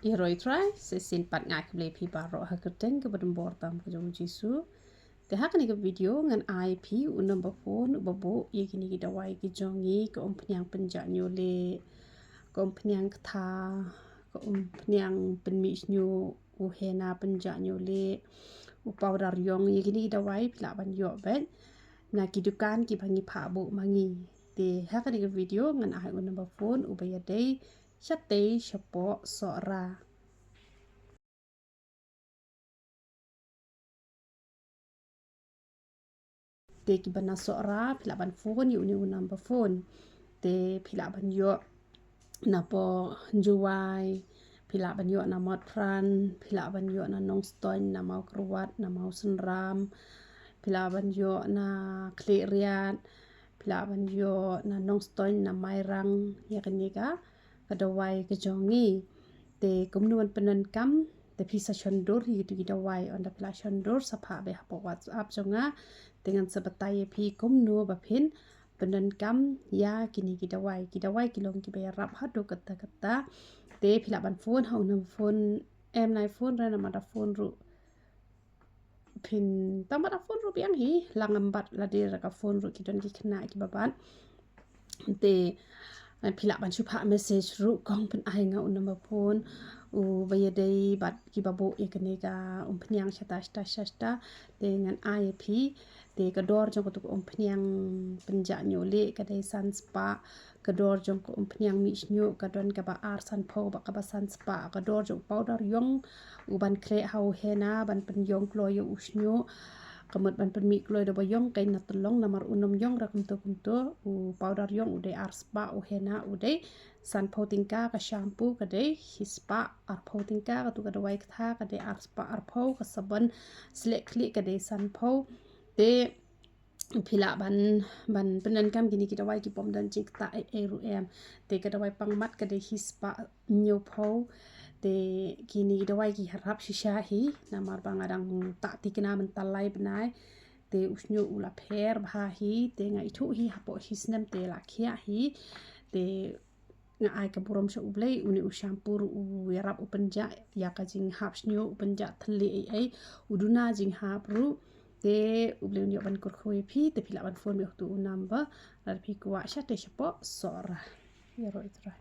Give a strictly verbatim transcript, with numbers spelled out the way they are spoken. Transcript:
Ïaroh ïa U Trai, sa shisien pat nga ai khublei ïa phi baroh ha ka kyrteng kaba donbor tam ka jong U Jisu. Te ha kane ka video ngan ai ïa phi u number phone uba buh ïa kine ki dawai ki jong ngi, ka umphniang pynjah ñiuhlieh, ka umphniang ktha, ka umphniang pynmih shñiuh, u henna pynjah ñiuhlieh, u powder ïong, ïa kine ki dawai phi lah ban ïoh beit na ki dukan kiba ngi phah buh ma ngi. Te ha kane ka video ngan ai u number phone uba ïadei shatei shapoh Sohra. Te kiba na Sohra phi lah ban phone ïa une u number phone. Te phi lah ban ïoh napoh Jowai, phi lah ban ïoh na Motphran, phi lah ban ïoh na Nongstoiñ, na Mawkyrwat, na Mawsynram, phi lah ban ïoh na Khliehriat, phi lah ban ïoh na Nongstoiñ, na Mairang, ïa kane ka, ka dawai ka jong ngi. Te kumno ban pyndonkam, te phi sa shon dur ïa kitu ki dawai, ynda phi la shon dur sa phah beit hapoh WhatsApp jong nga. Te ngan sa batai ïa phi kumno ba phin pyndonkam ïa kine ki dawai. Ki dawai ki long kiba ïarap haduh katta katta. Te phi lah ban phone ha u number phone, em nai phone re namar da phone ruh phin, tang ba da phone ruh biang hi, la ngam bat lade da ka phone ruh ki don ki khynnah kiba bat. Te, eh, phi lah ban shu phah message ruh kong pyn-ai nga u number phone uba ïadei bad kiba buh ïa kane ka umphniang shata shata shata shata. Te ngan ai ïa phi. Te ka dor jong katu ka umphniang pynjah ñiuhlieh ka dei san spah, ka dor jong ka umphniang mih shñiuh ka don kaba ar sanphew bad kaba san spah, ka dor jong u powder ïong uban khleh ha u henna ban pynïong kloi ïa u shñiuh, ka mut ban pynmih kloi da ba ïong kein na tyllong namar un ym ïong ra kumto kumto. U powder ïong u dei ar spah, u henna u dei sanphew tyngka, ka shampoo ka dei shi spah arphew tyngka, katu ka dawai ktha ka dei ar spah arphew, ka sabon sleh khlieh ka dei sanphew. Te phi lah ban, ban pyndonkam kine ki dawai ki bym don jingktah ei ei ruh em. Te ka dawai pangmat ka dei hi spah hynñiewphew. Te kine ki dawai ki ïarap shisha hi namar ba nga dang tah thikna mynta lai bnai. Te u shñiuh u la pher bha hi, te nga ithuh hi hapoh shi snem te la khiah hi. Te nga ai ka burom sha U Blei, une u shampoo ruh u ïarap u pynjah ïa ka jinghap shñiuh, u pynjah thylliej ei ei, u duna jinghap ruh. Te U Blei un ïoh ban kyrkhu ïa phi, te phi lah ban phone beit ha utu u number lada phi kwah shatei shapoh Sohra. Ïaroh Ïa U Trai.